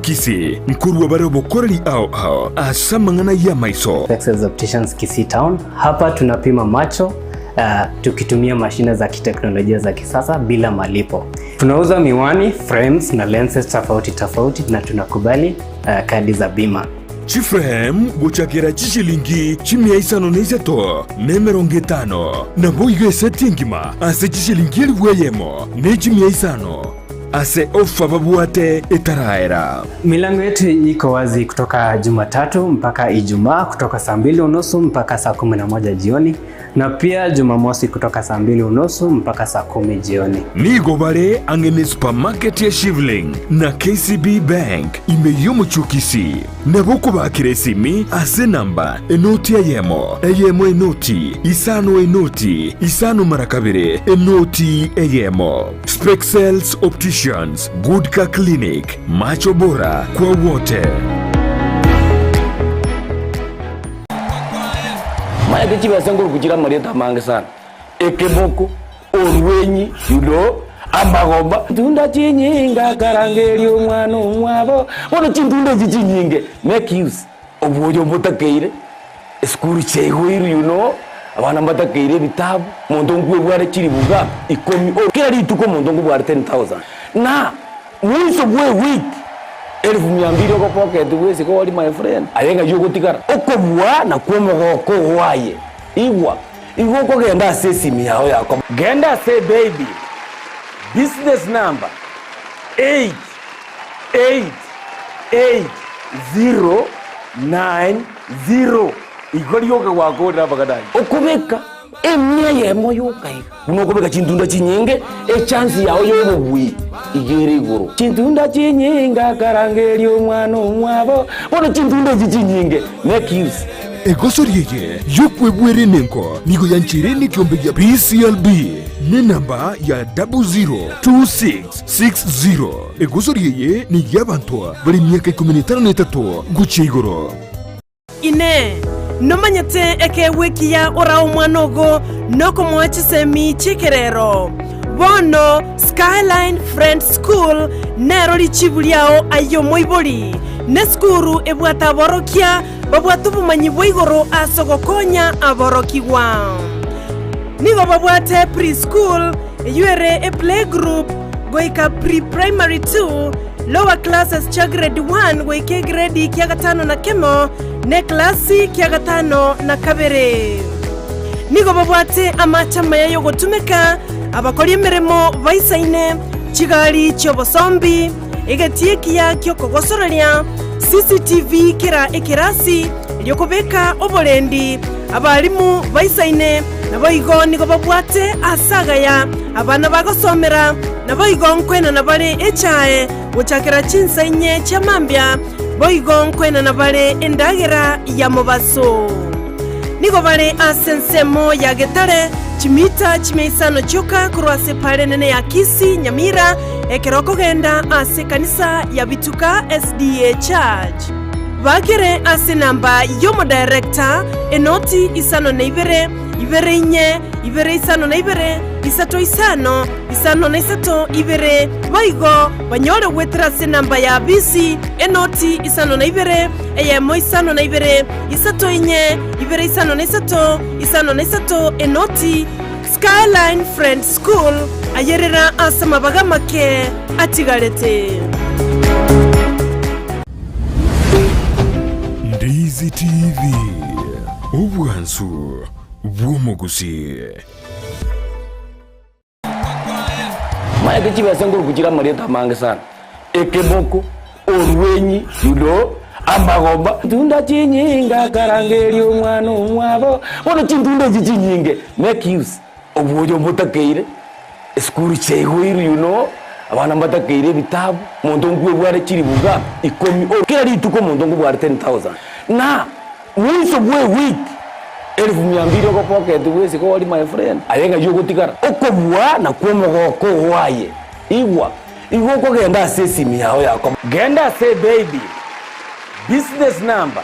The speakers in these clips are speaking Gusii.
Kisii, nkorua bare obokoreri ao ao ase amang'ana y'amaiso. Spexels Opticians Kisii Town. Hapa tunapima macho uh, tukitumia mashine za kiteknolojia za kisasa bila malipo. Tunauza miwani, frames na lenses tofauti tofauti na tunakubali uh, kadi za bima. Chiframe gochakera chishilingi chimia isano na isato na emerongo etano, naboigo eseti engima ase chishilingi elifu eyemo ne chimia isano. Ase ofa babwate etaraera. Milango yetu iko wazi kutoka Jumatatu mpaka Ijumaa kutoka saa mbili unusu mpaka saa 11 jioni na pia Jumamosi kutoka saa mbili unusu mpaka saa 10 jioni. Nigo bare ang'e ne supermarket ya Shivling na KCB Bank ime y'omochie o Kisii. Nabo okobakera esimi ase enamba enoti eyemo, eyemo enoti, isano enoti, isano mara kabere, enoti eyemo. Spexels Opticians, Good Car Clinic, macho bora kwa wote. Maete chibesa nkoruku chire amarieta amange sana, ekeboko, orwenyi, you know, amagomba. Chintunda chinyinge akarangeria omwana omwabo, bono chintunda echi chinyinge make use obwoyo mbotakeire, esukuru chiaigoirwe you know, abana mbatakeire ebitabu, monto nkwebware chilifu ngapi? Ikomi, kera rituko omonto nkobware 10,000 na Mwiso bwe ewiki elifu mia mbili ogopocket bwesike ori my friend aye ng'ai ogotigara okobua nakwo omogoko oo aye igwa igo okogenda ase esimi yao yako genda ase baby business number 8888090 igo rioka gwakorire amang'ana ayio okobeka Emia eyemo yoka iga. Buna okobeka chintunda chinyinge, echansi yao y'obobui iga ere igoro. Chintunda chinyinge akarangeria omwana omwabo, bono chintunda echi chinyinge make use. Egosori eye y'okwebwera enengo nigo yancheire nekiombe gia PCLB nenamba ya 002660. Egosori eye ney'abanto bare emiaka ikomi na etano na etato gochia igoro. Inee! Nomanyete ekeegwa ekiya orae omwana ogo nokomoa chisemi chi'ekerero? Bono Skyline Friends School nero richibu riao aye omoibori. Nesukuru ebwate aborokia babwate obomanyi bwa igoro ase ogokonya aborokigwa. Nigo babwate pre-school, eyio ere eplaygroup goika pre-primary two, Lower classes chia grade one goika egredi kia gatano na kemo, na eklasi kia gatano na kabere. Nigo babwate amache amaya y'ogotumeka, abakori emeremo baisaine, chigari chi'obosombi, egetii ekiya ki'okogosoreria, CCTV kera ekerasi, erio kobeka oborendi, abalimu baisaine, naboigo nigo babwate aase agaya abana bagosomera, naboigo nkoenana bare echae gochakera chinsa inye chia mambia, boigo nkoenana bare endagera ya mobaso. Nigo bare ase ensemo ya Getare, chimita chimia isano chioka korwa ase epaara enene ya Kisii, Nyamira, ekero okogenda ase ekanisa ya Bituka SDA Church. Bakere ase enamba y'omodirector, enoti isano na ibere, ibere inye, ibere isano na ibere, isato isano, isano na isato, ibere, boigo banyore goetera ase enamba ya bisi, enoti isano na ibere, eyemo isano na ibere, isato inye, ibere isano na isato, isano na isato, enoti. Skyline Friends School, ayerera ase amabaga amake atigarete. Ndizi TV, obwansu bw'omogusii. Maete chibesa nkoruku chire amarieta amange sana, ekeboko, orwenyi, you know, amagomba. Chintunda chinyinge akarangeria omwana omwabo, bono chintunda echi chinyinge make use obwoyo mbotakeire, esukuru chiaigoirwe you know, abana mbatakeire ebitabu, monto nkwebware chilifu ngapi? Ikomi, kera rituko omonto nkobware 10,000 na. Mwiso bwe ewiki elifu mia mbili ogopocket bwesike ori my friend aye ng'ai ogotigara okobua nakwo omogoko oo aye igwa igo okogenda ase esimi yao yako genda ase baby business number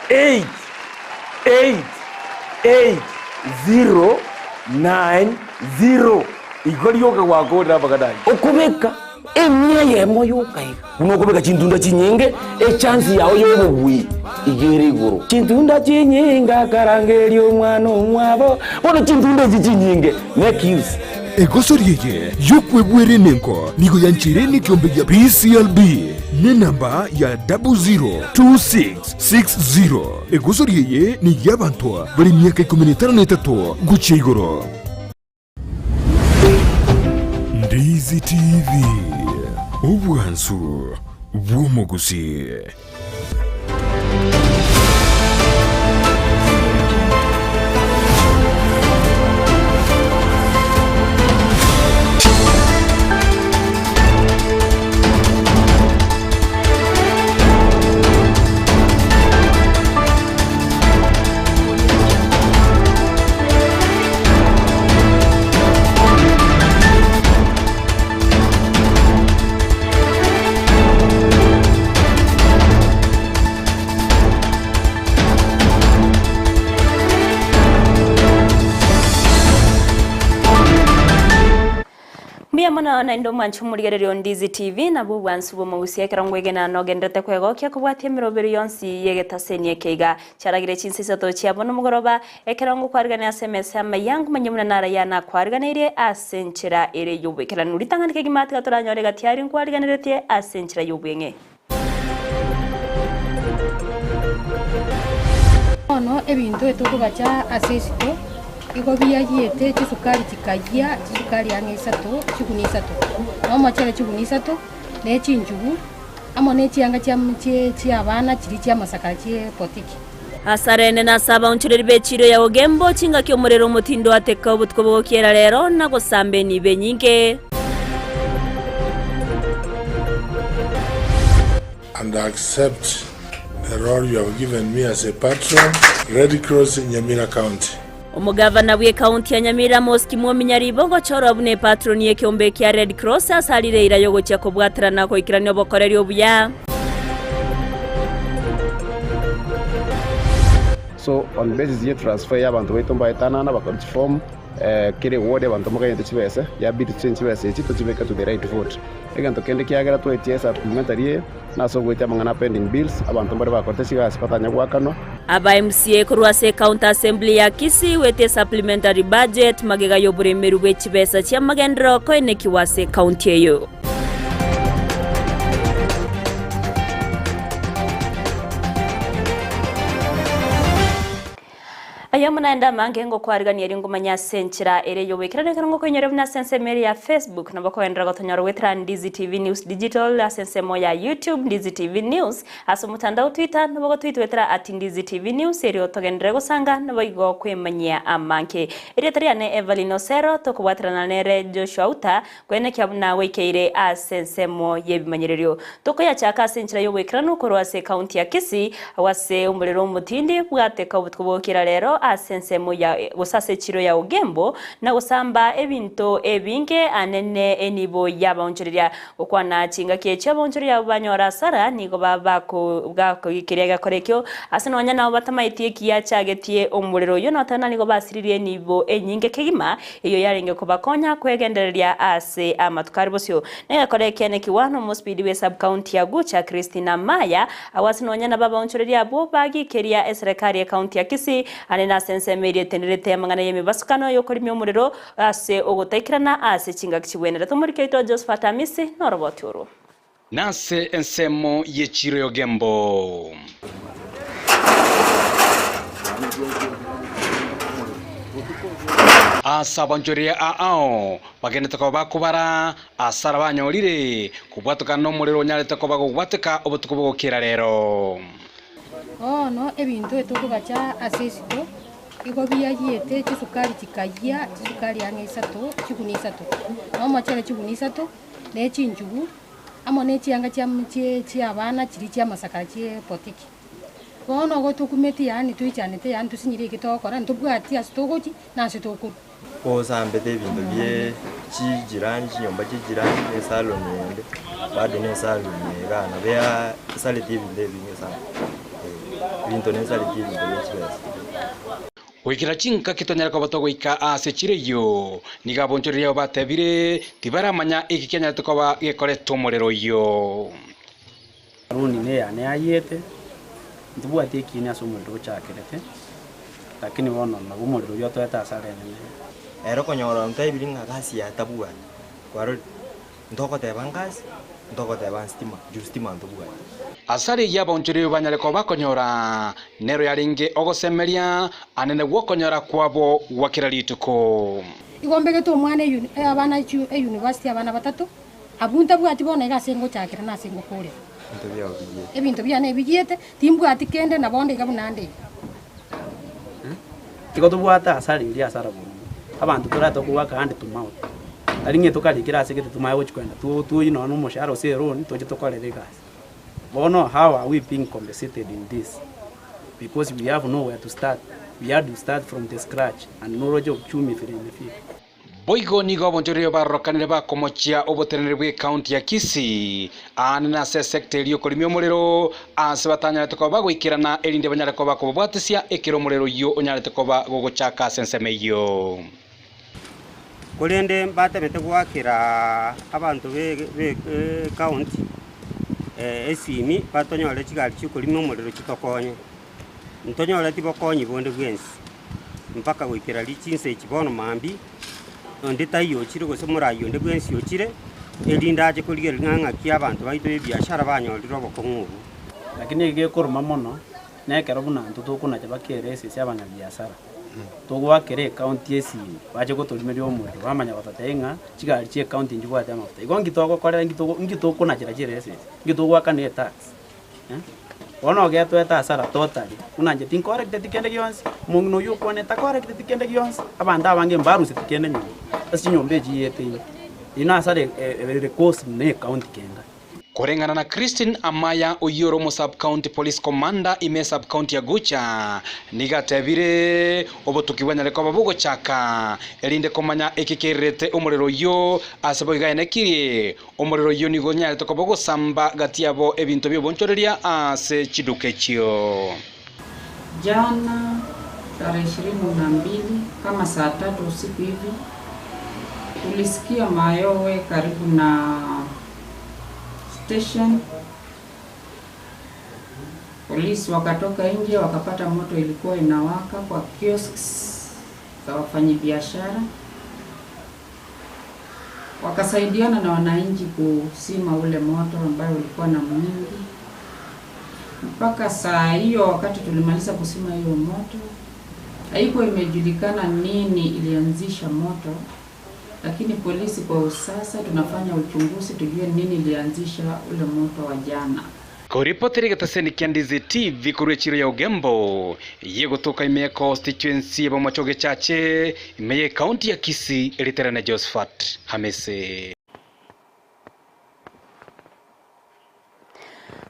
8888090 igo rioka gwakorire amang'ana ayio okobeka. Emia eyemo yoka iga. Buna okobeka chintunda chinyinge, echansi yao y'obobui iga ere igoro. Chintunda chinyinge akarangeria omwana omwabo. Bono chintunda echi chinyinge make use. Egosori eye y'okwebwera enengo nigo yancheire nekiombe gia PCLB nenamba ya 002660. Egosori eye ney'abanto bare emiaka 13 gochia igoro. Ndizi TV, obwansu bw'omogusii. Mbuya mono naende omwanche omorigereria o Ndizi TV nabwo obwansu bw'omogusia ekero ngwegena nogenderete kwegokia kobwatia emeroberi yonsi y'egetaseni eke iga. Chiaragire chinsa isato chia bono mogoroba, ekero ngokwarigania ase emesa y'amaiya ngomanye buna naraiya nakwariganeirie ase enchera ere y'oboikeranu. Ritang'ani kegima tiga toranyore gati aria nkwariganeretie ase enchera y'obweng'e. Bono ebinto etokogacha ase esiko, igo biayiete chisukari chikayia, chisukari ang'e isato, chigunia isato, na omochere chigunia isato, ne chinchugu. Amo ne chianga chi'abana chiria chi'amasakara chi'ebotiki. Asarene nase abaonchoreri b'echiiro ya Ogembo, chingaki omorero omotindo ateka obotuko bogokiera rero, na gosamba enibo enyinge. And accept the role you have given me as a patron, Red Cross Nyamira County. Omogavana bw'Ekaunti ya Nyamira Amos Kimwomi Nyaribo gochorwa buna epatroni y'ekeombe kia Red Cross ase arire eira y'ogochia kobwaterana goikerania obokoreri obuya. So on basis ye transfer ya abanto baito mbaetanana bakora chiform kera eward abanto mbakanyete chibesa yabidi tochange chibesa echi tochibeke to the right vote. Egento kende kiagera twetie supplementary eye nase ogoetia amang'ana a pending bills abanto mbare bakorete chigasi batanya goakanwa. Aba MCA korwa ase Ecounty Assembly ya Kisii goetia Supplementary Budget magega y'oboremeru bwe chibesa chi'amagenderero koenekiwa ase ecounty eyo. Aye buna naende amange ngokwarigania erio ngomanye ase enchera ere y'oboikeranu ekero ngokoinyora buna ase ensemo ere ya Facebook nabo okogenderera gotonyora goetera Ndizi TV News Digital ase ensemo ya YouTube Ndizi TV News ase omotandao Twitter nabo ogotweet goetera at Ndizi TV News erio togenderere gosanga naboigo kwemanyia amange. Erieta riane Evelyn Osero tokobwaterana nere Joshua Uta Kwenekia buna gwaikeire ase ensemo y'ebimanyererio. Tokoyachaka ase enchera y'oboikeranu korwa ase ekaunti ya Kisii, agwo ase omorero omotindi bwateka obotuko bogokira rero ase ensemo ya gose ase echiro ya Ogembo na gosamba ebinto ebinge anene enibo y'abaonchoreria. Gokwana chingaki echio abaonchoreria abwo banyora asara nigo bakoikeria egekora ekio ase nonya nabo batamaeti ekiachagetie omorero oyio noteba nigo basiririe enibo enyinge kegima Eyio yarenge kobakonya kwegendereria ase amatuko are bosio. Negekora ekiene kiwa nomosibidi bwe sub-county ya Gucha Christina Maya, agwo ase nonya nabo abaonchoreria abwo bagikeria eserekari ye county ya Kisii ande nase ensemo eria etenerete amang'ana y'emebasukano y'okorimia omorero ase ogotaikerana ase chingaki chigwenerete. Omoriki oito Josephat Amisi noroboti orwo. Nase ensemo y'echiiro y'Ogembo. Ase abanchoreria aao bagenderete koba bakobara ase ara banyorire kobwatokana nomorero onyarete koba gogwateka obotuko bogokera rero. Bono ebinto etokogacha ase isiko, igo biayiete chisukari chikayia, chisukari ang'e isato, chigunia isato, na omochere chigunia isato, ne chinchugu, amo ne chianga chi'abana chiria chi'amasakara chi'ebotiki. Bono igo tokumeti yaani toichanete yaani tosinyire eki togokora, ntobwati ase togochia na ase tokorwa. Osambete ebinto bie chijirani, chinyomba chia ejirani, na esalon ende, bado na esalon eye igaa nabo esareti ebinto ebinge sana, eh, ebinto nesareti ebinto bie chibesa. Goikera chingaki tonyare koba togoika aase chire eyio, nigo abonchoreria abo batebire, Tibaramanya eki kianyarete koba gekoreta omorero oyio. Aroni neyane yayiete, ntibwati ekieni ase omorero ochakerete, lakini bono nabo omorero oyio otoete asara enene. Ere okonyora ontebirie ng'a gasi yaye tabwati, kwarorire, ntogoteba ngasi, ntogoteba stima, juu stima ntobwati. Asare eyio abaonchoreria banyare koba bakonyora, nero yarenge ogosemeria anene gw'okonyora kwabo gwa kera rituko. Igo mbegete omwana eyuni abana eyunivasiti abana batato, abwo ntabwati bono iga ase ngochakera na ase ngokorera. Ebinto biane ebigiete, timbwati kende na bono iga buna nde iga. Igo tobwate asara eria asara boronge, abanto torate okobwaka hand to mouth, tari ng'a tokarikera ase gete tomanye gochia kogenda toyie nonya na omoshahara gose eloan toche tokorere egasi. Bono how are we being compensated in this? Because we have nowhere to start, we had to start from the scratch and noroche uchumi vile imefika. Boigo nigo abonchoreria barorokanire bakomochia oboteneneri bw'ecounty ya Kisii, aane nase esecta eria y'okorimia omorero, aase batanyarete koba bagoikerana erinde banyare koba bakobabwatisia ekero omorero oyio onyarete koba gogochaka ase ensemo eyio. Korende mbatemete goakera abanto b'ecounty esimi batonyore chigari chi'okorima omorero chitokonye. Ntonyoreti bokonyi bonde bwensi mpaka goikera chinsa echi bono mambia, onde taiyo ochire gose morayi onde bwensi ochire, erinde ache korigereria ng'a ng'aki abanto baito b'ebiashara banyorire obokong'u obwo. Lakini eke gekoruma mono nekero buna intwe tokonacha bakere esese abanyabiasara, togoakera ecounty esimi bache gotorimeria omorero bamanya gototebia ng'a chigari chia ecounty nchibwate amafuta. Igo nki togokorera nki togo nki tokonachera chiresesi, nki togoakana etax eh. Bono ogetoeta hasara totally, buna inche tinkorecteti kende gionsi, omong'ina oyio okwane takorecteti kende gionsi, abanto abange mbaruseti kende nyomba, ase chinyomba echi chiete ime. Eyio na hasara ere costly na ecounty kenga. Koreng'ana na Christine Amaya oyio ore omo Sub-County Police Commander ime esub-county ya Gucha, nigo atebire, Obotuki bwanyare koba bogochaka, erinde komanya eki kererete omorero oyio, ase boigo aenekirie, omorero oyio nigo onyarete koba ogosamba gati yabo ebinto bi'obonchoreria ase chiduka echio. Jana tarehe 22 kama saa tatu usiku hivi tulisikia mayowe karibu na station. Polisi wakatoka nje wakapata moto ilikuwa inawaka kwa kiosks za wafanyabiashara, wakasaidiana na wananchi kuzima ule moto ambayo ulikuwa na mwingi. Mpaka saa hiyo wakati tulimaliza kuzima hiyo moto, haikuwa imejulikana nini ilianzisha moto, lakini polisi kwa usasa tunafanya uchunguzi tujue nini ilianzisha ule moto wa jana. Koripotera egetaseni kia Ndizi TV korwa echiro ya Ogembo, yegotoka ime ya constituency ya Bomachoge Chache, ime ye county ya Kisii, eriterane Josephat Hamisi.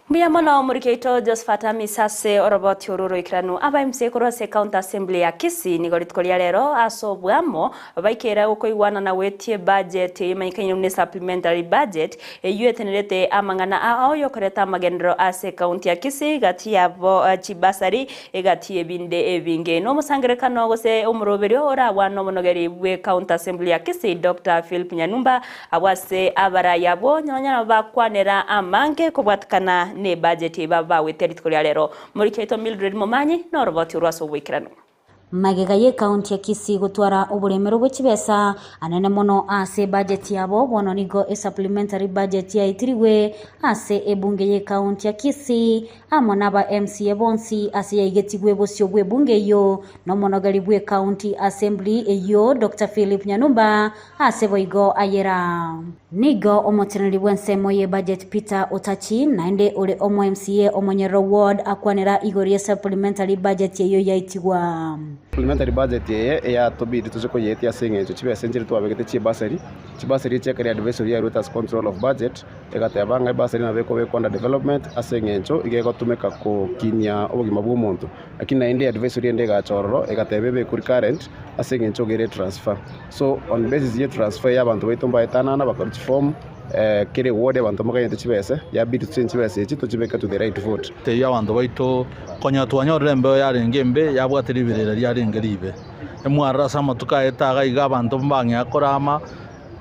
Mbuya mono omoriki oito Josephat Amisi ase oroboti oru oroikeranu. Aba MCA korwa ase County Assembly ya Kisii nigo rituko ria rero ase obwamo baikeire gokoigwana na goetia ebudget eyio emanyekaine buna esupplementary budget eyio etenerete amang'ana ao yokoreta amagenderero ase ecounty ya Kisii gati yabo chibasari egati y'ebinde ebinge. Nomosangererekano gose omoroberio orabwane omonogeri bwe County Assembly ya Kisii Doctor Philip Nyanumba Abwo ase abarai abwo nonya nabo bakwanera amange kobwatikana nebudget baba bagwetia rituko ria rero. Moriki oito Mildred Momanyi noroboti orwo ase oboikeranu. Magega y'ekaunti ya Kisii gotwara oboremero bwe chibesa anene mono ase ebudget yabo, bono nigo esupplementary budget yaitirigwe ase ebunge y'ekaunti ya Kisii amo naba MCA bonsi ase yaigetigwe bosio bw'ebunge eyio nomonogeri bw'ecounty assembly eyio Doctor Philip Nyanumba Ase boigo ayera. Nigo omoteneneri bw'ensemo ye budget Peter Otachi naende ore omo MCA o Monyerero Ward akwanera igoro ye supplementary budget eyio yaitigwa. Supplementary budget eye eyatobidi toche koyeetia ase eng'encho chibesa nchire twabegete chi'ebursary, chibursary echi ekero advisory yaruete ase control of budget, egateba ng'a ebursary nabo ekobekwa under development ase eng'encho iga egotumeka gokinia obogima bwa omonto. Lakini naende advisory ende egacha ororo egateba ebekwe recurrent ase eng'encho iga ere transfer. So on basis ye transfer eye abanto baito mbaetanana bakarwa chiform. Kera eward abanto mbakanyete chibese, yabidi tochenge chibesa echi tochibeke to the right vote. Tebia abanto baito, Konya twanyorire embeo yarenge embe, yabwate riberera riarenge riibe. Emwarora ase amatuko aye taga iga abanto mbang'ea korama,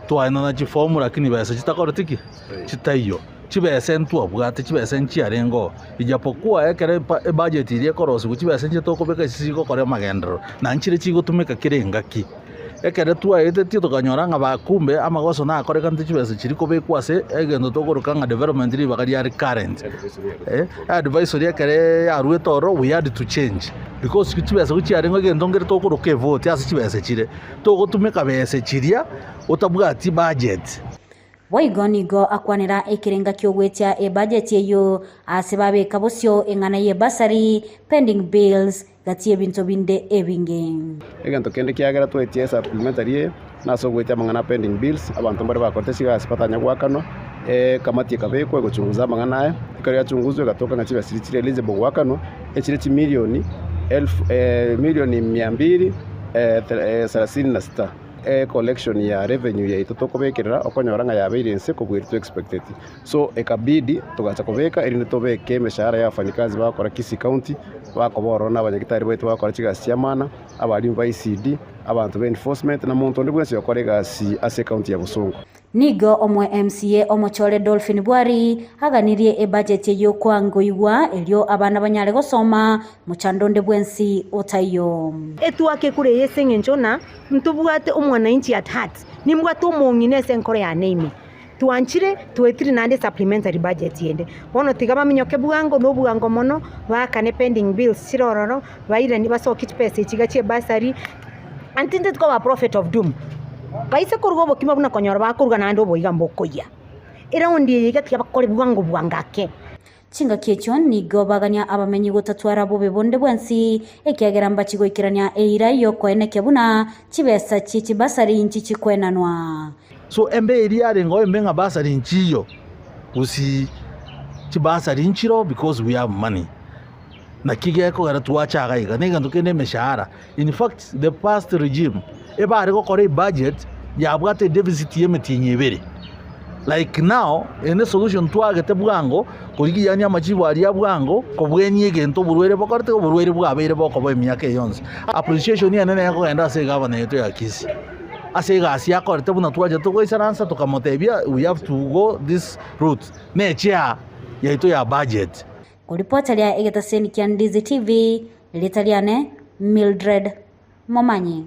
twaenana chifomu lakini besa chitakoreti ki? Chitaiyo. Chibesa ntwabwate, chibesa nchiarenge oo, ijapokuwa ekero ebudget eria ekorosigwa chibesa inche tokobeka ase chigokora amagenderero, na nchire chigotumeka kera engaki. Ekero twaetetie tokanyora ng'a ba kumbe amagoso nakorekanete chibesa chiria kobekwa ase egento tokoroka ng'a development ribaga ria recurrent. Advisory ekero yaruete ororo we had to change because chibesa gochia chiarenge egento nkere tokoroka evote ase chibesa chire, togotumeka besa chiria otabwati budget. Boigo nigo akwanera ekerenga ki'ogwetia ebudget eyio ase babeka bosio eng'ana y'ebasari, pending bills, gati y'ebinto binde ebinge. Egento kende kiagera twetie esupplementary eye nase ogoetia amang'ana a pending bills, abanto mbare bakorete chigasi batanya goakanwa, ekamati ekabekwa egochunguza amang'ana aya, ekero yachunguzwa egatoka ng'a chibesa chiria chire eligible goakanwa, echire chimilioni elfu milioni mia mbili thelathini na sita. Ecollection ya revenue yaito tokobekerera okonyora ng'a yabeire inse kobua eria twexpecteti. So ekabidi togacha kobeka erinde tobeke emeshahara ya abafanyikazi bagokora Kisii County, bakoba ororo na abanyagitari baito bagokora chigasi chi'amana, abalimu ba ECD, abanto ba enforcement na monto onde bwensi ogokora egasi ase ecounty ya Bosongo. Nigo omoe MCA omochore Dolphin Bwari aganirie ebudget eyio kwangoigwa erio abana banyare gosoma mochando onde bwensi otaiyo. Etwake kure eye ase eng'encho ng'a ntobwate omwananchi at heart, nimbwate omong'ina ase enkoro yane ime. Twanchire twetire naende supplementary budget ende. Bono tiga baminyoke bwango na obwango mono, baakane pending bills chire ororo, bairanie basokie chibesa echi iga chia ebursary, and tinteti koba prophet of doom. Baise koruga obokima buna konyora bakoruga naende oboiga mbokoyia. Eraundi eye iga tiga bakore bwango bwango ake. Chingaki echio nigo bagania abamenyi gotatwara bobe bonde bwensi, ekiagera mbachi goikerania eira y'okoenekia buna chibesa chie chibasari nchichikwenanwa. So embe eria yarenge oo embe ng'a bursary nchiyo, gusii chibursary nchiroo because we have money. Naki gekogera twacha iga iga, na egento kende emeshahara. In fact the past regime ebare gokora ebudget yabwate edeficit ya emetienyi ebere. Like now ere esolution twagete bwango korigia yaani amachibu aria a bwango kobwenia egento oborwaire bokorete oborwaire bwabeire bokoba emiaka eye yonsi. Appreciation enene ekogenda ase egavana yaito ya Kisii ase egasi akorete buna twachete goisaransa tokamotebia we have to go this route na echair yaito ya budget. Koripota ria egetaseni kia Ndizi TV, erieta riane Mildred Momanyi.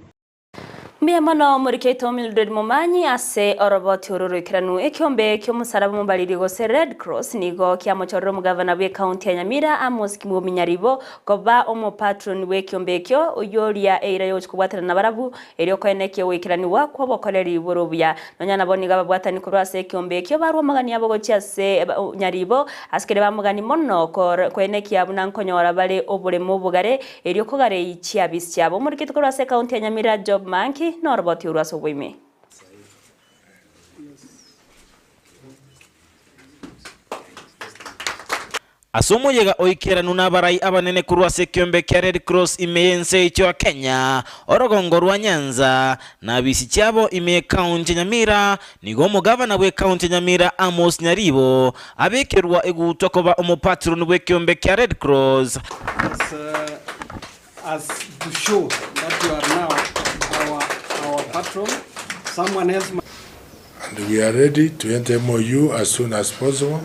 Mbuya mono omorikeito Mildred Momanyi ase oroboti oro roikeranu. Ekiombe ki'omosaraba omobariri gose Red Cross nigo kiamochorire omogavana bw'ecounty ya Nyamira Amos Kimwobi Nyaribo koba omopatron bw'ekiombe ekio oyio oria eira yogochia kobwaterana nabarabwo erio koenekia ogoikeranigwa kw'obokoreri bore obuya. Nonya nabo nigo ababwatani korwa ase ekiombe ekio barwa amagani abo gochia ase Nyaribo ase keria bamogani mono koenekia buna nkonyora bare oboremo obogare Erio kogarei chiabisi chiabo. Omoriketi korwa ase ekaunti ya Nyamira Job Manki noroboti orwo ase oboime. Ase omoyega oikeranu nabarai abanene korwa ase ekiombe kia Red Cross ime y'ense yaito ya Kenya, orogongo rwa Nyanza, na abisi chiabo ime y'ekaunti ya Nyamira, nigo omogavana bw'ekaunti ya Nyamira Amos Nyaribo abekerwa egutwa koba omopatroni bw'ekiombe kia Red Cross. As, as to show that you are now our, our patron, someone else might. And we are ready to enter MOU as soon as possible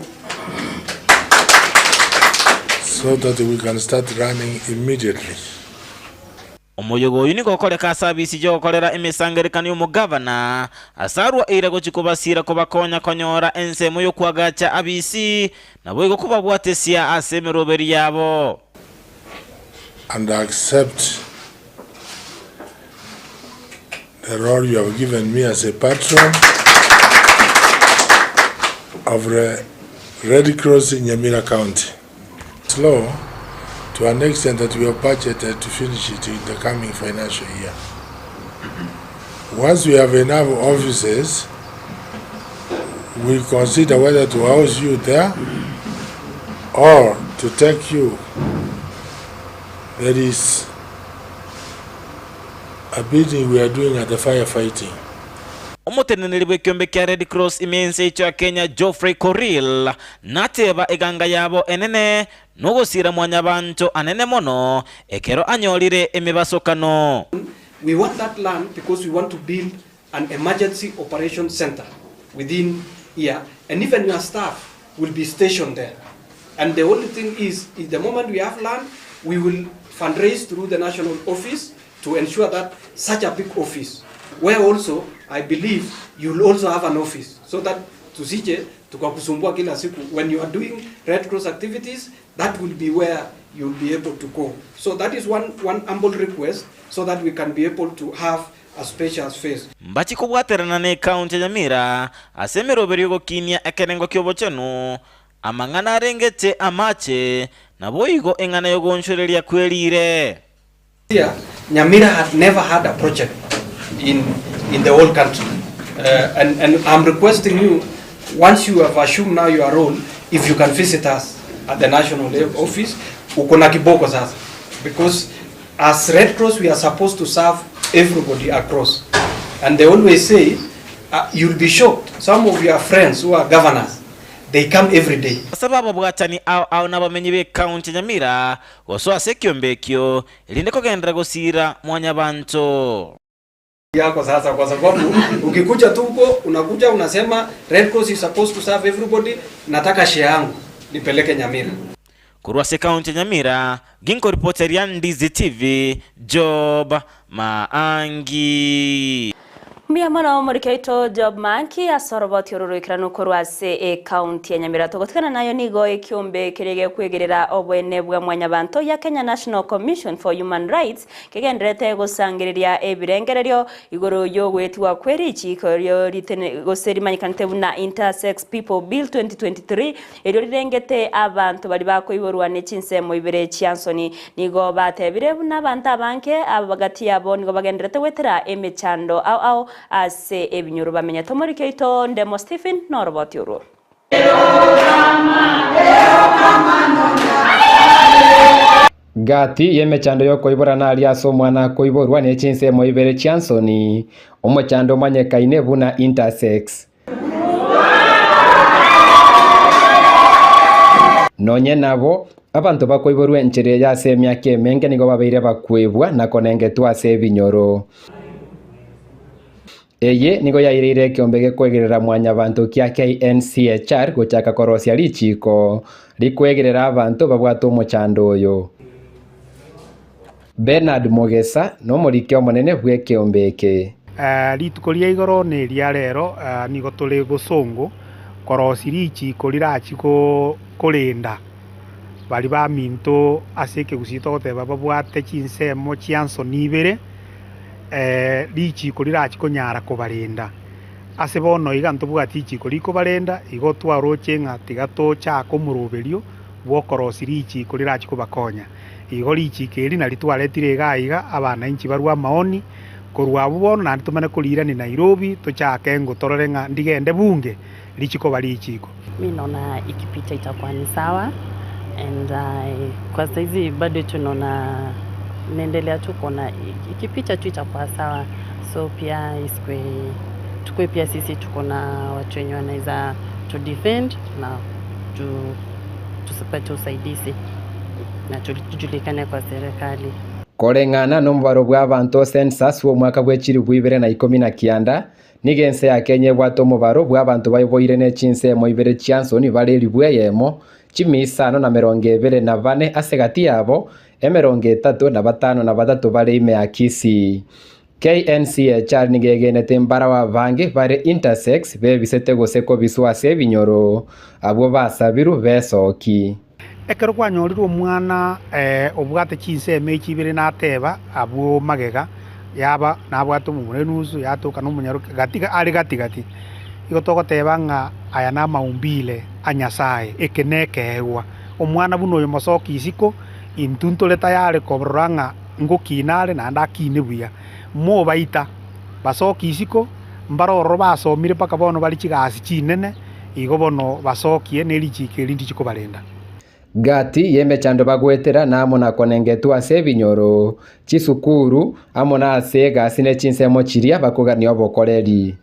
so that we can start running immediately. Omoyega oyio nigo okoreka ase abisi y'ogokorera emesangererekano y'omogavana, ase arua eira gochia kobasiira kobakonya konyora ensemo y'okoagacha abisi, naboigo kobabwatesia ase emeroberi yabo. And accept the role you have given me as a patron of the Red Cross in Nyamira County. Slow to an extent that we have budgeted to finish it in the coming financial year. Once we have enough offices, we consider whether to house you there or to take you. There is a building we are doing at the firefighting. Omoteneneri bw'ekeombe kia Red Cross ime y'ense yaito ya Kenya Geoffrey Korir nateba eganga yabo enene nogosiira mwanyabanto anene mono ekero anyorire emebasokano. We want that land because we want to build an emergency operation center within here and even your staff will be stationed there. And the only thing is, is the moment we have land, we will fundraise through the national office to ensure that such a big office, where also I believe you'll also have an office so that tusije tukakusumbua kila siku. When you are doing Red Cross activities, that will be where you'll be able to go. So that is one, one humble request so that we can be able to have a spacious face. Mbachi kobwaterana ne ekaunti ya Nyamira ase emeroberi y'ogokinia ekerengo ki'obochenu, amang'ana arengete amache, naboigo eng'ana y'ogoonchoreria kwerire. Here, Nyamira had never had a project in, in the whole country. Uh, and, and I'm requesting you, once you have assumed now your role, if you can visit us at the national office, uko na kiboko sasa. Because as Red Cross, we are supposed to serve everybody across. And they always say, uh, you'll be shocked. Some of your friends who are governors, they come every day. Ase bababwatani ao ao nabamenyi b'ekaunti ya Nyamira gosoa ase ekiombe ekio, erinde kogenderera gosiira mwanyabanto. Yako sasa kwa sababu ukikuja tu huko unakuja unasema Red Cross is supposed to serve everybody, nataka share yangu nipeleke Nyamira. Korwa ase ekaunti ya Nyamira, ginkoripoteria Ndizi TV, Job Maangi. Mbuya mono omoriki oito Job Maanki ase oroboti oro roikeranu korwa ase ecounty ya Nyamira. Togotigana nayo nigo ekiombe keria gekwegerera oboene bwa mwanyabanto ya Kenya National Commission for Human Rights kegendererete gosangereria ebirengererio igoro y'ogoetigwa kwe richiiko erio ritene gose rimanyekanete buna Intersex People Bill 2023 Erio rirengete abanto baria bakoiborwa ne chinsemo ibere chia nsoni. Nigo batebire buna abanto abange aba gati yabo nigo bagendererete goetera emechando ao ao ase ebinyoro bamenyete. Omoriki oito Ndemo Stephen noroboti orwo. Gati y'emechando y'okoiborana aria ase omwana akoiborwa ne chinsemo ibere chia nsoni, omochando omanyekaine buna intersex. Nonye nabo, abanto bakoiborwa enchera eye ase emiaka emenge nigo babeire bakwebwa na konengetwa ase ebinyoro. Eye nigo yaireire ekeombe gekoegerera mwanyabanto kia KNCHR gochaka korosia richiiko rikoegerera abanto babwate omochando oyo. Bernard Mogesa nomoriki omonene bw'ekeombe eke. Rituko ria igoro neria rero nigo tore bosongo korosia richiko rirachie korenda baria baminto ase ekegusii togoteba babwate chinsemo chia nsoni ibere, richiko rirachie konyara kobarenda. Ase bono iga ntobwati richiko rikobarenda, igo twaroche ng'a tiga tochake omoroberio bw'okorosia richiko rirachie kobakonya. Igo richiko eri nario twaretire iga aiga, abanainchi barue amaoni, korwa abwo bono naende tomane koriirania Nairobi, tochake ng'o torore ng'a ndigende bunge, richiko koba richiko. Mi naona ikipita itakuwa ni sawa and I, kwa saizi bado tunaona naendelea tu kuona ikipita tu itakuwa sawa, so pia isikue tukue pia sisi tuko na watu wenye wanaweza tu defend na tu, tusipate usaidizi na tujulikane kwa serikali. Koreng'ana nomobaro bw'abanto census bw'omwaka bwe chilifu ibere na ikomi na kianda, nigo ense ya Kenya ebwate omobaro bw'abanto baiboire ne chinsemo ibere chia nsoni bare elifu eyemo, chimia isano na merongo ebere na bane ase gati yabo, emerongo etato na batano na batato bare ime ya Kisii. KNCHR nigo egenete mbarabwo abange bare intersex bebisete gose kobiswa ase ebinyoro, abwo basabirwe besoki. Ekero kwanyorire omwana obwate chinsemo echi ibere nateba abwo magega, yaba nabwate omomura enusu, yatoka na omonyaroke gati are gati gati. Igo togoteba ng'a aya namaumbile a Nyasaye, eke nekeegwa. Omwana buna oyo mosoki isiko, intwe ntore tayari korora ng'a ngokina are naende akine buya. Mobaita, basoke isiko, mbare ororo basomire mpaka bono bare chigasi chinene, igo bono basokie ne richiiko eri ndichie kobarenda. Gati y'emechando bagoetera na amo na konengetwa ase ebinyoro, chisukuru, amo na ase egasi ne chinsemo chiria bakogania obokoreri.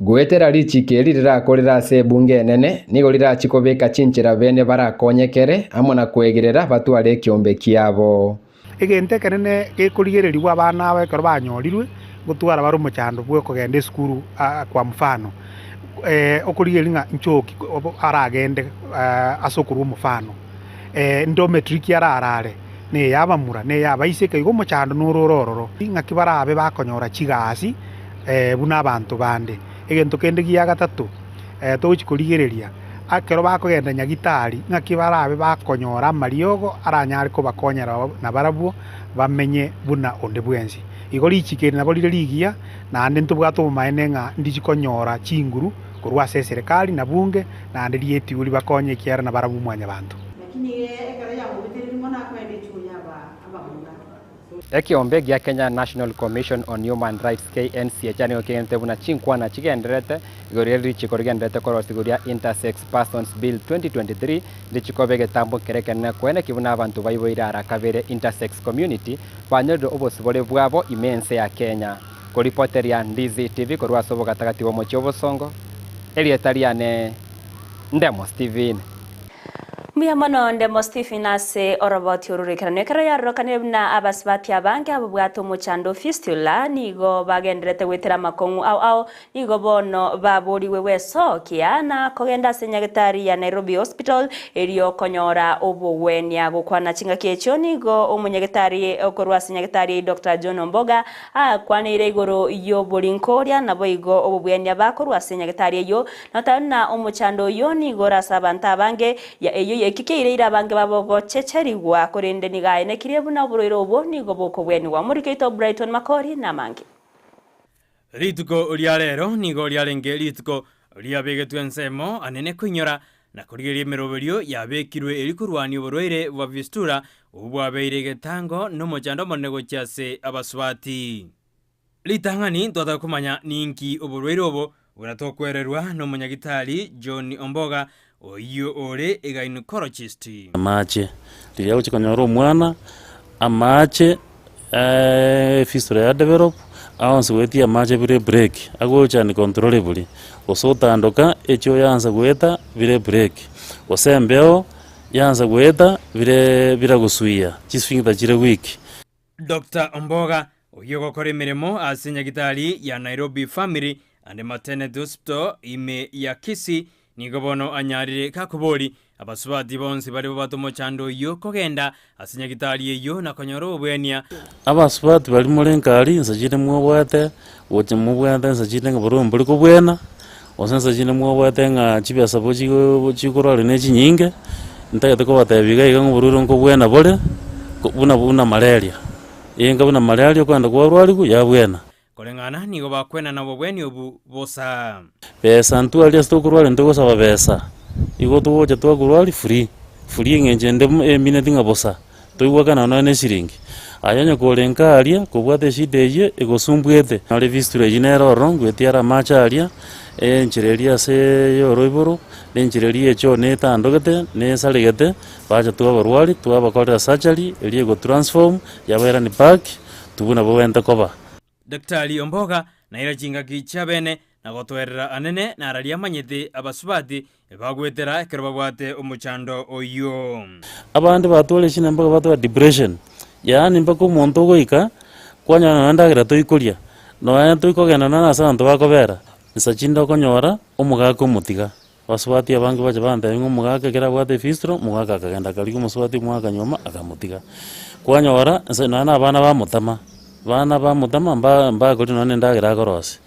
Goetera richiko eri rirakorere ase ebunge enene, nigo rirachie kobeka chinchera bene barakonyekere amo na koegerera batware ekiombe kiabo. Egento ekenene gekorigererigwa abana aba ekero banyorirwe, ngotwara bare omochando bwa okogenda esukuru kwa mfano, okorigereria ng'a nchoki aragende ase okorwa omofano, ndometry ki ararare, na eya abamura, na eya abaiseke, igo omochando noro ore ororo. Ng'aki barabe bakonyora chigasi buna abanto bande. Egento kende gia gatato, togochia korigereria, ekero bakogenda nyagitari, ng'aki barabe bakonyora amariogo aranyare kobakonyera nabarabwo bamenye buna onde bwensi. Igo richiko eri nabo rire rigiya, naende ntobwate obomaene ng'a ndichi konyora chinguru korwa ase eserekari na bunge, naende rietiwe ribakonye ekiagera nabarabwo mwanyabanto. Ekeombe gia Kenya National Commission on Human Rights, KNCHR, nigo kegenete buna chinkwana chigendererete igoro ye richiko rigendererete korosigwa ria Intersex Persons Bill 2023 ndichikoba egetambo kere ekenene koeneki buna abanto baiboire ara kabere intersex community banyorire obosibore bwabo ime ense ya Kenya. Koripoteria Ndizi TV korwa ase obogatagati bw'omochie obosongo, erieta riane Ndemo Stephen. Mbuya mono Ndemo Stephen ase oroboti oru roikeranu. Ekero yarorokanire buna abasubati abange ababwate omochando o fistula nigo bagendererete goetera amakong'u ao ao, nigo bono baborigwe gwesokia na kogenda ase nyagetari ya Nairobi Hospital erio konyora obogwenia. Gokwana chingaki echio nigo omonyagetari okorwa ase nyagetari eyio Doctor John Omboga akwaneire igoro y'oborinkoria naboigo obobwenia bakorwa ase nyagetari eyio Notebe buna omochando oyio nigo ore ase abanto abange, ya eyio ekio kiaireire abange babo gochecherigwa, korende nigo aenekirie buna oborwaire obwo nigo bokobwenigwa. Omoriki oito Brighton Makori namange. Rituko ria rero nigo riarenge rituko riabegetwe ensemo anene koinyora na korigereria emeroberio yabekirwe erio korwania oborwaire bwa Fistula obwo bwabeire egetango na omochando omonene gochia ase abasubati. Ritang'ani ntwataka komanya ninki oborwaire obo buna tokwererwa nomonyagitari John Omboga oyio ore egynecologist. Amache, riria ogochia konyora omwana, amache efistula ya develop, aonsi goetia amache bire ebreak, agocha uncontrollably, gose otandoka echoo yaansa goeta bire ebreak, gose embeo yaansa goeta bire biragosuia, chisphincter chire weak. Doctor Omboga, oyio ogokora emeremo ase nyagitari ya Nairobi Family and Maternity Hospital ime ya Kisii, nigo bono anyarire gakobori abasubati bonsi baria babwate omochando oyio kogenda ase nyagitari eyio na konyora obobwenia. Abasubati baria more nkari inse chinde mwobwate, gocha mobwate inse chinde ng'a bororo mbori kobwena, gose inse chinde mwobwate ng'a chibesa bo chigo chikorwaria ne chinyinge, ntagete kobatebia iga iga ng'a oborwaire nkobwena bore, ko buna buna malaria, enga buna malaria okogenda kwarwariwa yabwena. Koreng'ana nigo bakwenana obobweni obu bosa. Besa ntwari ase tokorwaria ntogosaba besa, igo togocha twakorwaria free, free eng'encho ende emineti ng'a bosa, toigwakana nonya na eshiringi. Aye onye kore nka aria, kobwate eshida eyio egosumbuete, nore fistula eyio nere ororo ngoetia are amache aria, enchera eria ase ya oroiboro, na enchera eria ya echoo netandogete, nesaregete, bacha twabarwaria, twabakorera surgery, eria egotransform, yabairani back, to buna bobwenerete koba. Daktari Omboga naira chingaki chiabene na gotoerera anene nararia amanyete abasubati bagwetera ekero babwate omochando oyio. Abande batware eshina mpaka batware depression, yaani mpaka omonto ogoika, kwanyora nonya endagera toikoria, nonya toikogenda nonya ase abanto bakobera, nsa chinde okonyora, omogaka omotiga. Abasubati abange bacha bantebia ng'a omogaka ekero abwate efistro, omogaka akagenda akarigia omosubati omwaka nyuma akamotiga. Kwanyora nse nonya na abana bamotama, bana bamotama mba mbakoria nonya na endagera akorosia.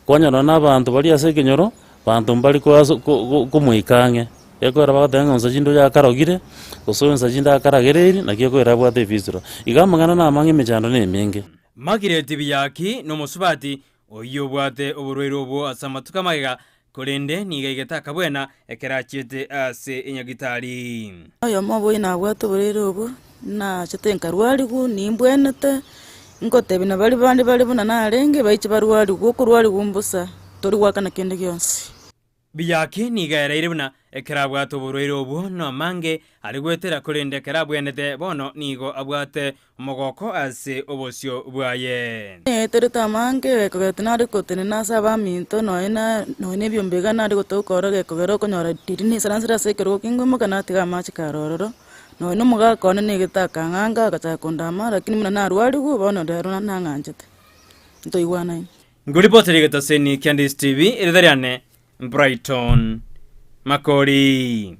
Kwanyora nonya na abanto baria ase ekenyoro, banto mbari koaso ko- ko- komoika ang'e, ekero bagoteba ng'a onsa chinde oyo akarogire, gose oyo onsa chinde akaragereiri, naki ekoira abwate efistro. Iga amang'ana na amang'e emechando na emenge. Margaret Biyaki nomosubati oyio obwate oborwaire obwo ase amatuko amagega Korende nigo aigete akabwena ekero achiete ase enyagitari. Oyomo obo oyio nabwate oborwaire obo, nachete nkarwarigwa, nimbwenete, ngotebia na baria bande bare buna narenge, baiche barwarigwe, okorwarigwa mbosa, tori goakana kende gionsi. Biyaki nigo ereire buna ekero abwate oborwaire obwo nomange are goetera korende ekero abwenete bono nigo abwate omogoko ase obosio bwaye. Neeterete amange, gekogera tinare gotenena ase abaminto, nonya na nonya na ebiombe iga nare gotoka ororo gekogera okonyora riria naisaransire ase ekerogo kingoimoka natiga amache kare ororo, nonya na omogaka one nigo akang'anga agachaka kondama lakini buna narwarigwe bono rero nang'anchete, ntoigwanaine. Ngoripotera egetaseni kia Ndisi TV, erieta riane Brighton Makori.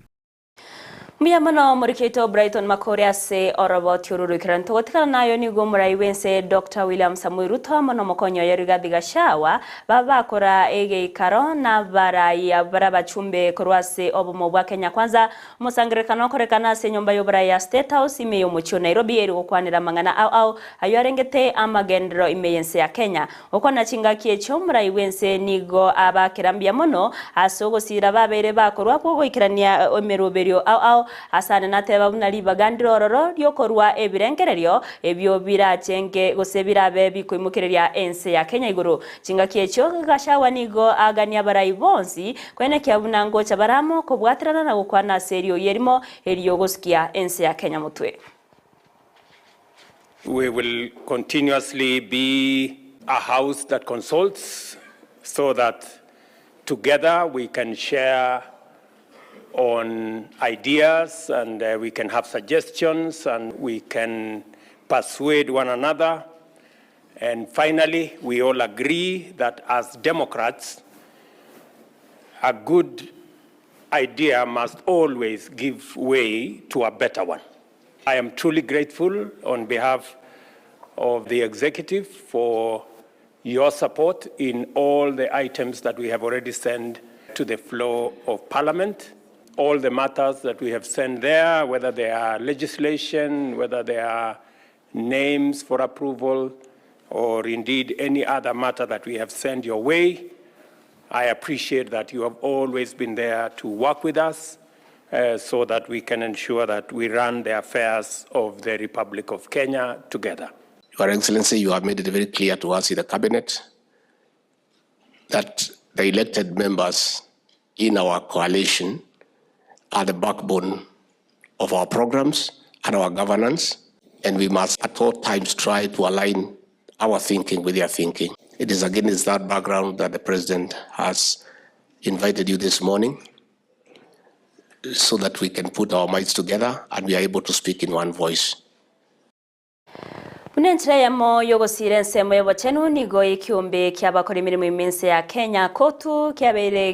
Mbuya mono moriki oito Brighton Makori ase oroboti oru roikeranu. Togotigana nayo nigo omorai bw'ense Doctor William Samoei Ruto amo nomokonyi oye Rigathi Gachagua babakora egeikaro nabarai abwo bare abachumbe korwa ase obomo bwa Kenya Kwanza. Omosangererekano okorekana ase enyomba y'oborai ya State House ime y'omochie o Nairobi eri gokwanera amang'ana ao ao ayio arengete amagenderero ime y'ense ya Kenya. Gokwana chingaki echio omorai bw'ense nigo abakera mbuya mono ase ogosiira babeire bakorwa kw'ogoikerania emeroberio ao ao. Asane nateba buna ribaga ndire ororo ri'okorua ebirengererio ebio birachenge gose birabe bikoimokereria ense ya Kenya igoro. Chingaki echio Gachagua nigo agania abarai bonsi koenekia buna ngocha bare amo kobwaterana na gokwana ase eriogi erimo eri'ogosukia ense ya Kenya motwe. We will continuously be a house that consults so that together we can share on ideas and we can have suggestions and we can persuade one another. And finally, we all agree that as Democrats, a good idea must always give way to a better one. I am truly grateful on behalf of the executive for your support in all the items that we have already sent to the floor of Parliament. All the matters that we have sent there, whether they are legislation, whether they are names for approval, or indeed any other matter that we have sent your way. I appreciate that you have always been there to work with us uh, so that we can ensure that we run the affairs of the Republic of Kenya together. Your Excellency, you have made it very clear to us in the Cabinet that the elected members in our coalition are the backbone of our programs and our governance, and we must at all times try to align our thinking with their thinking. It is against that background that the President has invited you this morning so that we can put our minds together and we are able to speak in one voice. Buna enchera eyemo y'ogosiira ensemo y'obochenu nigo ekiombe ki'abakora emeremo ime ense ya Kenya, COTU, kiabeire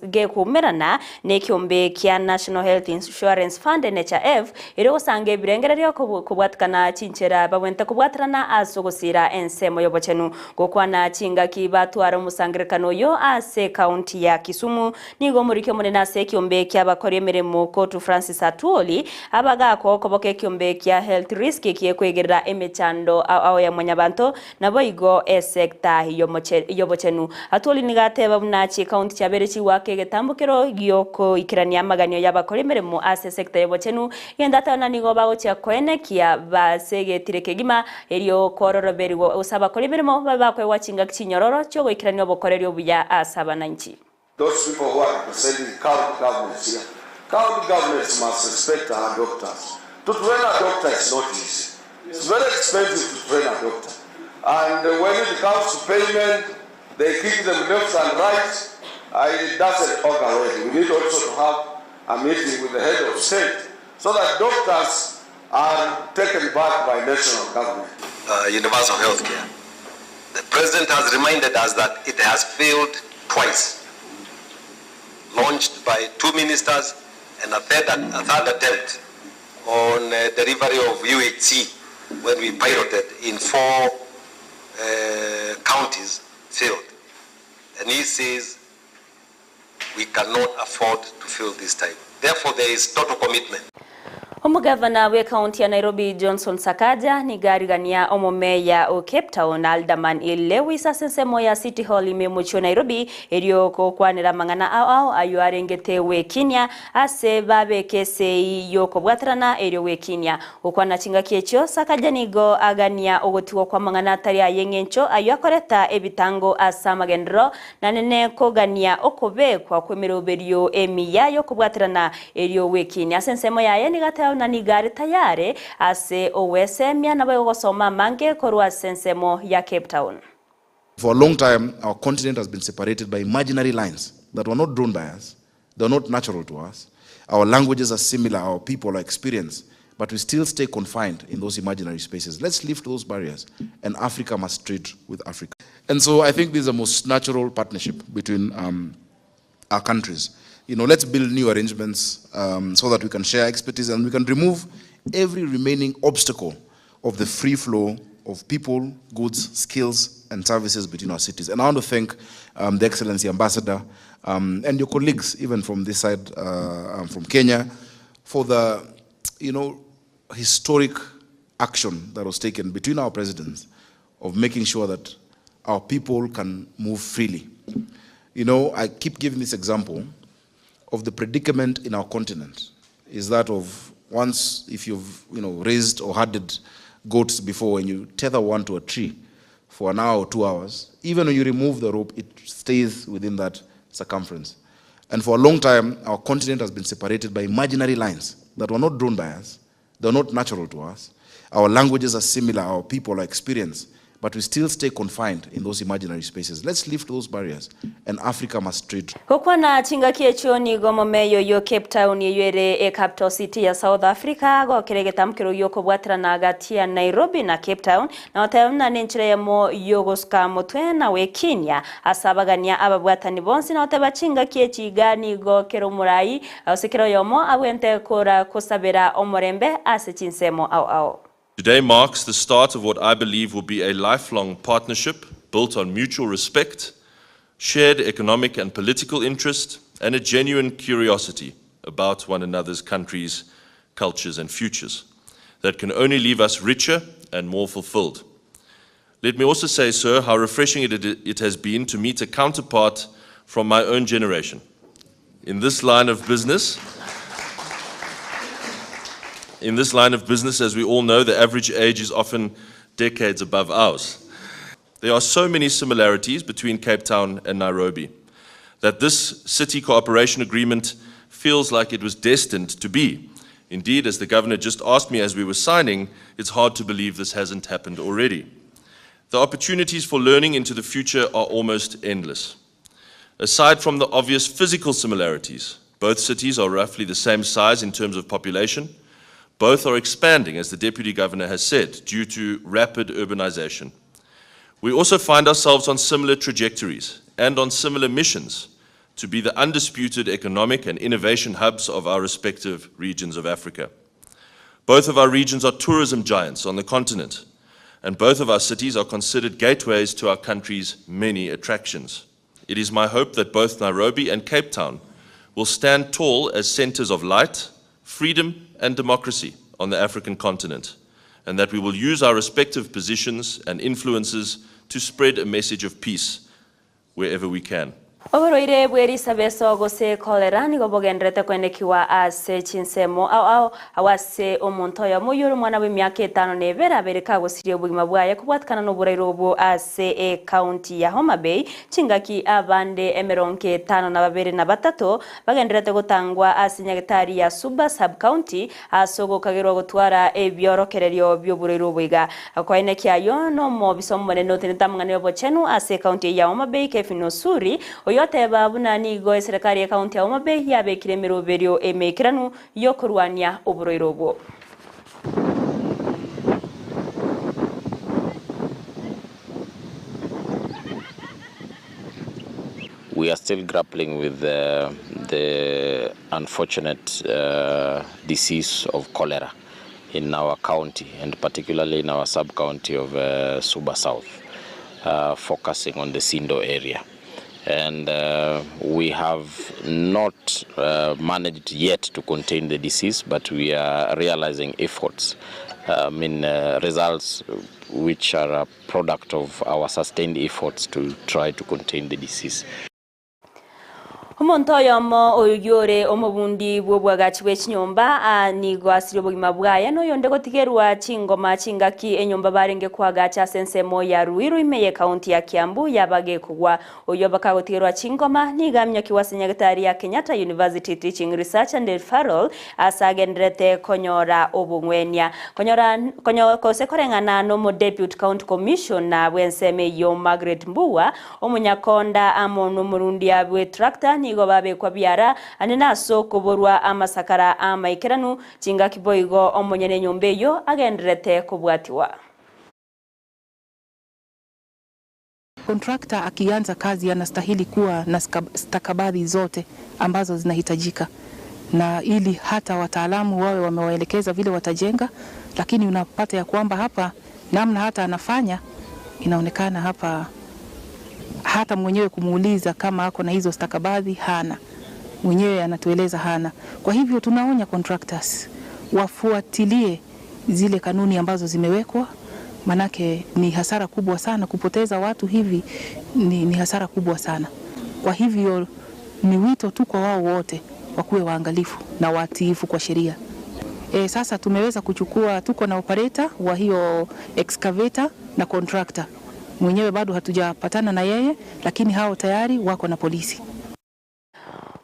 gekoumerana nekiombe kia National Health Insurance Fund, NHIF, erio gosanga ebirengererio kobwatikana chinchera babwenerete kobwaterana ase ogosiira ensemo y'obochenu. Gokwana chingaki batwara omosangererekano oyo ase ekaunti ya Kisumu, Nigo omoriki omonene ase ekiombe ki'abakori emeremo Kotu Francis Atwoli abagaakwa okoboka ekiombe kia Health Risk gi'ekwegerera emechando ao ao ya mwanyabanto naboigo esecta y'obochenu. Atwoli nigo ateba buna chikaunti chiabeire chigoaka egetambokero gi'okoikerania amaganio y'abakori emeremo ase esecta y'obochenu gento ateba buna nigo bagochia koenekia basegetire kegima erio kororoberigwa gose abakori emeremo babe bakoegwa chingaki chinyororo chiogoikerania obokoreri obuya ase abananchi. Those people who are representing county governments here, county governments must respect our doctors. To train a doctor is not easy. It's very expensive to train a doctor. And when it comes to payment, they kick them left and right. It doesn't augur well. We need also to have a meeting with the head of state so that doctors are taken back by national government. Universal health care. The president has reminded us that it has failed twice. Launched by two ministers and a third, a third attempt on delivery of UHC when we piloted in four counties failed. And he says we cannot afford to fail this time. Therefore, there is total commitment. Omogavana bw'ekaunti ya Nairobi Johnson Sakaja nigo arigania omomeya o Cape Town Alderman Ill Lewis ase ensemo ya City Hall ime omochie o Nairobi erio gokwanera amang'ana ao ao ayio arengete gwekinia ase babeke esei y'okobwaterana erio gwekinia. Gokwana chingaki echio, Sakaja nigo agania ogotigwa kw'amang'ana atari ay'eng'encho ayio akoreta ebitango ase amagenderero Nanene kogania okobekwa kw'emeroberio emiya y'okobwaterana erio gw'ekiini. Ase ensemo yaye nigo ateba buna nigo are tayare ase ogwesemia naboigo gosoma amange korwa ase ensemo ya Cape Town. For a long time, our continent has been separated by imaginary lines that were not drawn by us, they were not natural to us. Our languages are similar, our people, our experience, but we still stay confined in those imaginary spaces. Let's lift those barriers, and Africa must trade with Africa. And so I think this is the most natural partnership between um, our countries. You know, let's build new arrangements um, so that we can share expertise and we can remove every remaining obstacle of the free flow of people, goods, skills, and services between our cities. And I want to thank um, the Excellency Ambassador um, and your colleagues, even from this side, uh, um, from Kenya, for the, you know, historic action that was taken between our presidents of making sure that our people can move freely. You know, I keep giving this example of the predicament in our continent is that of once if you've you know raised or herded goats before and you tether one to a tree for an hour or 2 hours, even when you remove the rope, it stays within that circumference. And for a long time, our continent has been separated by imaginary lines that were not drawn by us, they were not natural to us. Our languages are similar, our people, our experience, but we still stay confined in those imaginary spaces. Let's lift those barriers, and Africa must trade. Gokwana chingaki echio nigo omomeya oyio Cape Town eyio ere ecapital city ya South Africa agokera egetamkero giokobwaterana gati ya Nairobi na Cape Town na goteba buna nenchera eyemo yogosuka motwe na gwekinia ase abagania ababwatani bonsi na goteba chingaki echi iga nigo kera omorai gose kera oyomo abwente kora kosabera omorembe ase chinsemo ao ao. Today marks the start of what I believe will be a lifelong partnership built on mutual respect, shared economic and political interest, and a genuine curiosity about one another's countries, cultures, and futures that can only leave us richer and more fulfilled. Let me also say, sir, how refreshing it, it has been to meet a counterpart from my own generation. In this line of business, in this line of business, as we all know, the average age is often decades above ours. There are so many similarities between Cape Town and Nairobi that this city cooperation agreement feels like it was destined to be. Indeed, as the governor just asked me as we were signing, it's hard to believe this hasn't happened already. The opportunities for learning into the future are almost endless. Aside from the obvious physical similarities, both cities are roughly the same size in terms of population. Both are expanding, as the Deputy Governor has said, due to rapid urbanization. We also find ourselves on similar trajectories and on similar missions to be the undisputed economic and innovation hubs of our respective regions of Africa. Both of our regions are tourism giants on the continent, and both of our cities are considered gateways to our country's many attractions. It is my hope that both Nairobi and Cape Town will stand tall as centers of light, freedom, and democracy on the African continent, and that we will use our respective positions and influences to spread a message of peace wherever we can. Oborwaire bw'erisabeso gose cholera nigo bogendererete koenekiwa ase chinsemo ao ao agwo ase omonto oyomo oyio ore omwana bw'emiaka etano na ebere abeire kagosiria obogima bwaye kobwatikana noboraire obwo ase ecounty ya Homa Bay chingaki abande emerongo etano na babere na batato bagendererete gotangwa ase nyagetari ya Suba Sub-County ase ogokagerwa gotwara ebiorokererio bi'oborwaire obo iga. Koenekia ayio nomobisa omonene otenenete amang'ana y'obochenu ase ecounty eye ya Homa Bay Kevin Osuri oyio oteba buna nigo eserekari y'ecounty ya Homa Bay yabekire emeroberio emeikeranu y'okorwania oborwaire obwo. We are still grappling with the, the unfortunate uh, disease of cholera in our county and particularly in our sub-county of uh, Suba South, uh, focusing on the Sindo area. And we have not managed yet to contain the disease, but we are realizing efforts, I mean, results which are a product of our sustained efforts to try to contain the disease. Omonto oyomo oyio ore omobundi bw'obwagachi bwe chinyomba aa nigo asirie obogima bwaye, na oyonde gotigerwa chingoma chingaki enyomba barenge koagacha ase ensemo ya Ruiru ime y'ekaunti ya Kiambu yaba gekogwa. Oyio bakagotigerwa chingoma nigo aminyokigwe ase nyagetari ya Kenyatta University Teaching Research and Referral ase agendererete konyora obong'wenia. Konyora konyo gose koreng'ana nomo Depute County Commissioner bw'ensemo eyio Margaret Mbugua, Omonyakonda amo nomorundia bw'etractor nigo babekwa biara ande nase okoborwa amasakara amaikeranu, chingaki boigo omonyene enyomba eyio agendererete kobwatiwa. Kontrakta akianza kazi anastahili kuwa na stakabadhi zote ambazo zinahitajika na ili hata wataalamu wawe wamewaelekeza vile watajenga, lakini unapata ya kwamba hapa namna hata anafanya inaonekana hapa hata mwenyewe kumuuliza kama ako na hizo stakabadhi hana, mwenyewe anatueleza hana. Kwa hivyo tunaonya contractors wafuatilie zile kanuni ambazo zimewekwa, manake ni hasara kubwa sana kupoteza watu hivi, ni, ni hasara kubwa sana. Kwa hivyo ni wito tu kwa wao wote wakuwe waangalifu na watiifu kwa sheria. E, sasa tumeweza kuchukua, tuko na operator wa hiyo excavator na contractor mwenyewe bado hatujapatana na yeye, lakini hao tayari wako na polisi.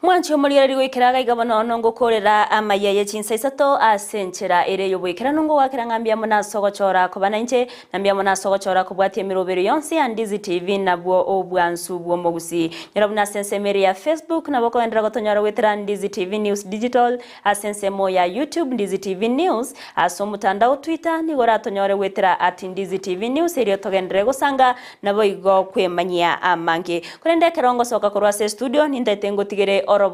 Mwanche omorigereria goikera iga iga bono nongokorera amaiya ye chinsa isato ase enchera ere y'oboikeranu ngogwakera ng'a mbuya mono ase ogochora koba nainche, na mbuya mono ase ogochora kobwatia emerobero yonsi ya Ndizi TV nabwo obwansu bw'omogusii. Nyora buna ase ensemo ere ya Facebook nabo okogenderera gotonyora goetera Ndizi TV News Digital, ase ensemo ya YouTube Ndizi TV News, ase omotandao Twitter nigo oratonyore goetera at Ndizi TV News erio togenderere gosanga Naboigo kwemanyia amange. Korende ekero ngosoka korwa ase estudio, nintaete ngotigere oroboti.